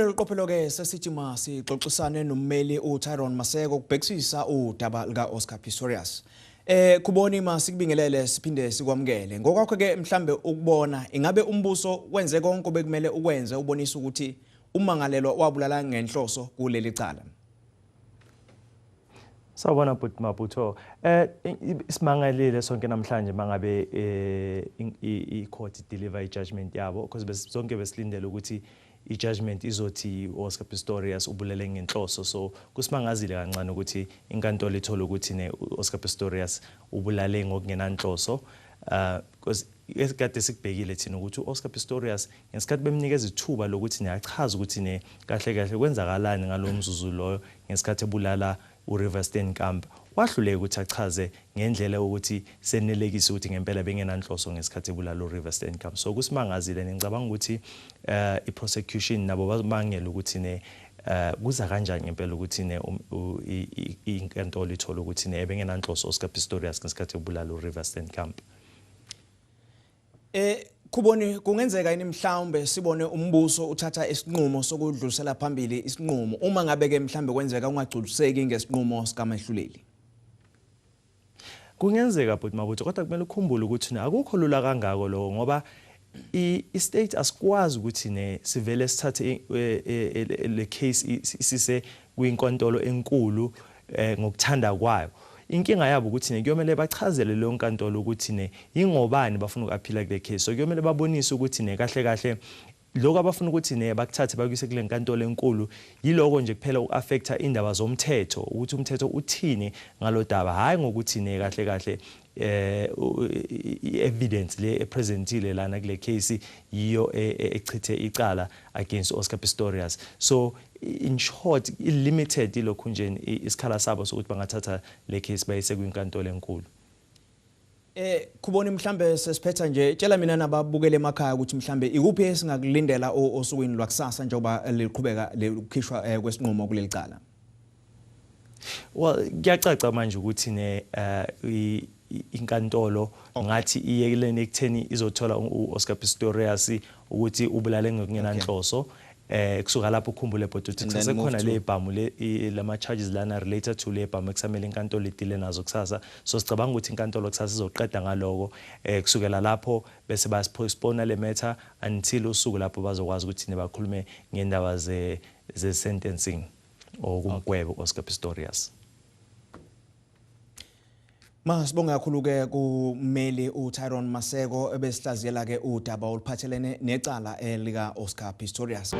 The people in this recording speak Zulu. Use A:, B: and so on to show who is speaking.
A: Kulelo qophelo ke sesithi masixoxisane nommeli uTyron Maseko kubhekisisa udaba lika Oscar Pistorius. Khuboni, masikubingelele siphinde sikwamukele. Ngokwakho ke mhlambe ukubona, ingabe umbuso wenze konke obekumele ukwenze ubonisa ukuthi umangalelwa wabulala ngenhloso kuleli cala?
B: Sawubona bhuti Mabutho. Isimangalile sonke namhlanje mangabe i-court deliver i-judgment yabo, because sonke besilindele ukuthi i-judgment izothi Oscar Pistorius ubulele ngenhloso. So kusimangazile kancane ukuthi inkantolo ithola ukuthi ne Oscar Pistorius ubulale ngokungenanhloso, because esikade sikubhekile thina ukuthi uOscar Pistorius, ngesikhathi bemnikeza ithuba lokuthi neyachaza ukuthi ne kahle kahle kwenzakalani ngalo mzuzu loyo ngesikhathi ebulala uReeva Steenkamp, wahluleka ukuthi achaze ngendlela ukuthi senelekise ukuthi ngempela bengenanhloso ngesikhathi ebulala uReeva Steenkamp. So kusimangazile, ngicabanga ukuthi i-prosecution nabo bazimangela ukuthi ne kuza kanjani ngempela ukuthi ne inkantolo ithola ukuthi ne ebengenanhloso Oscar Pistorius ngesikhathi ebulala uReeva Steenkamp.
A: Khuboni, kungenzeka yini mhlawumbe sibone umbuso uthatha isinqumo sokudlulisela phambili isinqumo uma ngabe ke mhlawumbe kwenzeka ungagculiseki ngesinqumo sikamehluleli?
B: Kungenzeka bhuti Mabutho, kodwa kumele ukhumbule ukuthi akukho lula kangako lokho, ngoba i-state asikwazi ukuthi ne sivele sithathe le case sise kwinkantolo enkulu ngokuthanda kwayo. Inkinga yabo ukuthi ne kuyomele bachazele leyo nkantolo ukuthi ne ingobani bafuna uku-appeala kule case. So kuyomele babonise ukuthi ne kahle kahle lokho abafuna ukuthi ne bakuthathe bakuyise kule nkantolo enkulu yiloko nje kuphela uku-affecta indaba zomthetho, ukuthi umthetho uthini ngalo daba, hhayi ngokuthi ne kahle kahle i-evidence le epresentile lana kule case yiyo echithe icala against Oscar Pistorius. So in short, i-limited ilokhu nje isikhala sabo sokuthi bangathatha le case bayise kwinkantolo enkulu.
A: Khuboni, mhlambe sesiphetha nje, tshela mina nababukele emakhaya ukuthi mhlambe ikuphi esingakulindela osukwini lwakusasa njengoba liqhubeka lokukhishwa kwesinqumo kuleli cala.
B: Well, kuyacaca manje ukuthi ne inkantolo ngathi iyekelene ekutheni izothola u-Oscar Pistorius ukuthi ubulale ngokungenanhloso. Kusuka lapho, ukhumbule bhuti ukuthi kusesekhona le bhamu le, lama charges lana related to le bhamu ekusamele inkantolo i-deale nazo kusasa. So sicabanga ukuthi inkantolo kusasa izoqeda ngaloko. Kusukela lapho bese bayapostpone le matter until usuku lapho bazokwazi ukuthi nebakhulume ngendaba ze sentencing or kumgwebo Oscar Pistorius.
A: Masibonge kakhulu ke kumeli uTyron Maseko ebesihlaziyela ke udaba oluphathelene necala elika Oscar Pistorius.